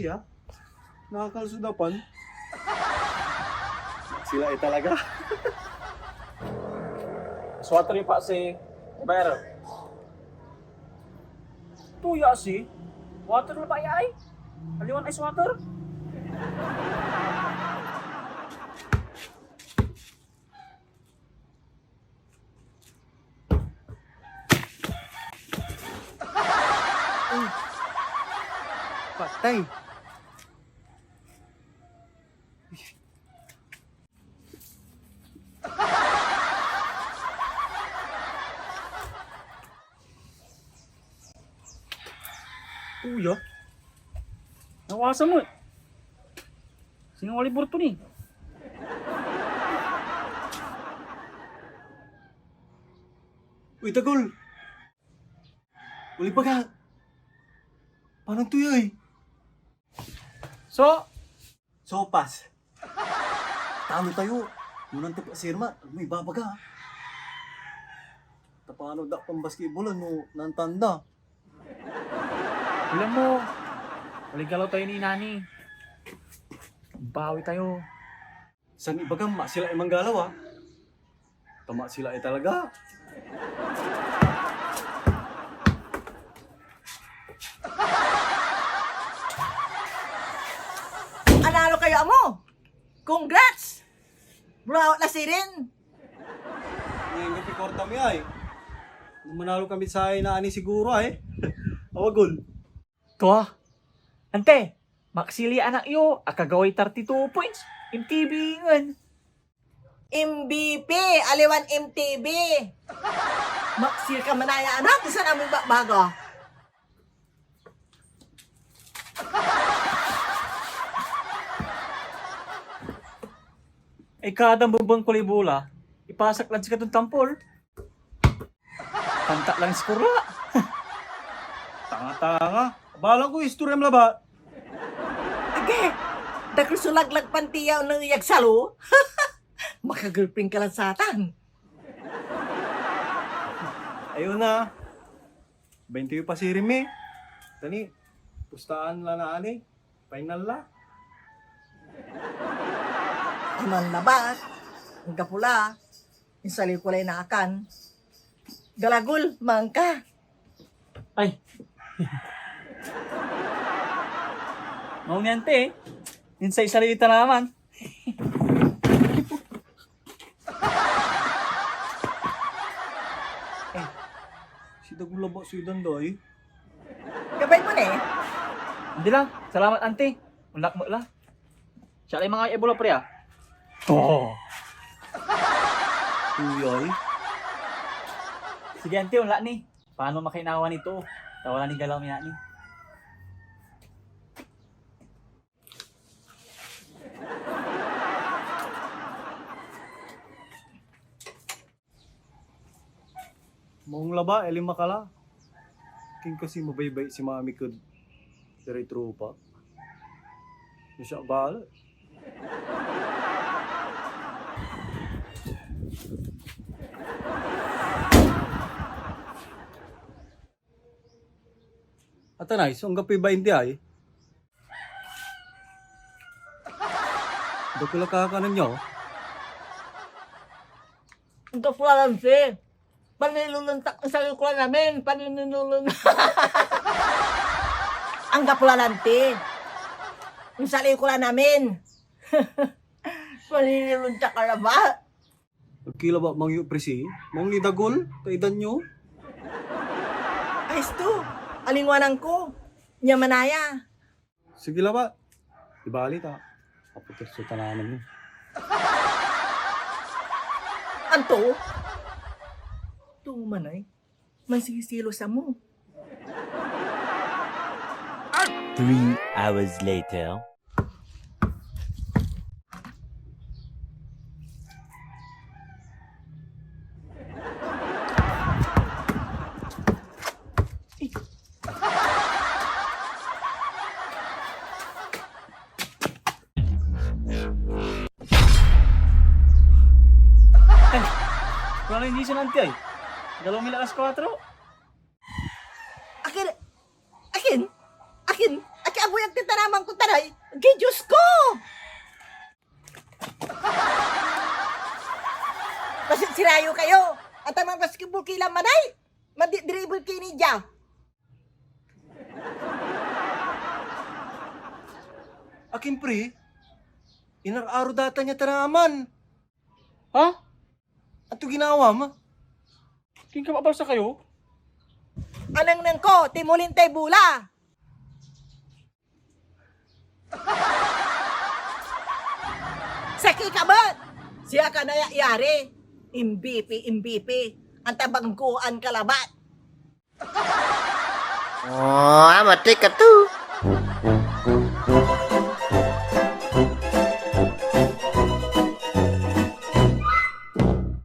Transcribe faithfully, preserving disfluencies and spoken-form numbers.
Ya? Nakakal so dapan? Sila ay talaga. Swatter yung pa si Bayar. Tuya si water na ba ay? Aliwan ice water? Oh. Patay. Uya. Nawasa mo. Singa wala borto ni. Uy, Tagol! Uli pa ka! Paano to, yoy? So, Sopas. Talo tayo. Nunan to pa sirma, may babaga. Tapano da pang basketball, ano, nantanda. Alam mo, waligalaw tayo ni Nani. Bawi tayo. San ibagam, masila ay manggalaw, ah. Tama sila ay talaga. Analo kayo amo? Congrats! Burawat na sirin! Ngayon kapi kwarta mi ay. Manalo kami sa ay na ani siguro ay. Awagol. Tua. Ante, maksili anak yo, akagaway thirty-two points. M T V ngan. M V P, aliwan M T V. Maksil ka manaya anak, isan amin bakbaga. Ay, kada bebeng kolay bola, ipasak lan sikaton tampol. Tanta lang score la. Tanga-tanga. Balang ko, istoryam labat. Age, dakel so laglag panti ya oneyag salo. Maka-girlfriend ka lan satan. Ayun na. Bainti pa sirin mi. Tani, pustaan la na ani. Final la. Aman labat, anggapo la, insaliw ko lay naakan. Galagol, maangka. Ay. Maong yan, te. Insay salita naman. Eh, si Dagul labat so idan da, eh. Gabay mo ni? Hindi lang. Salamat, auntie. Unlak mo la. Siya lay mga ebola, pre, ah. Oo. Uyoy. Sige, auntie, unlak ni. Paano makainawa nito? Tawala ni galaw niya ni. Maong labat, eh, lima ka la. Akin kasi mabaybay si Mami ked saray tropa. No siak balet. Atanay, so anggapoy bainti ay. Dakula kakanen yo. Anggapo la lanti. Paninulon tak, insaliw ko lan amin. Paninulon. Anggapo la lanti. Insaliw ko lan amin. Paninulon tak a labat. Agki labat mangyo, presi. Maong ni Dagul, kaidan yo. Ay, sto. Alingwanan ko. Nia manaya. Sige labat. Di bali ta. Apoter so tanaman mo. Anto? Tumanay. Mansisilos amo. Three hours later. Ay, wala na hindi siya nanti ay. Galaw mi la alas kuwatro. Akin, akin, akin, akin, Puyag ti tanaman ko, taray. Gi, Diyos ko! Pasirsirayo kayo. Anta man basketball ki la manay. Madi-dribble ki ni dia. Akin, pre, inar-aro datan ya tanaman. Ha? Anto ginawam? King ka mabalsa kayo? Anengneng ko, timolin tay bola. Sakey ka met! Siak a nayayari. M V P, M V P. Anta banggoan ka labat. Oh, amatik ka to.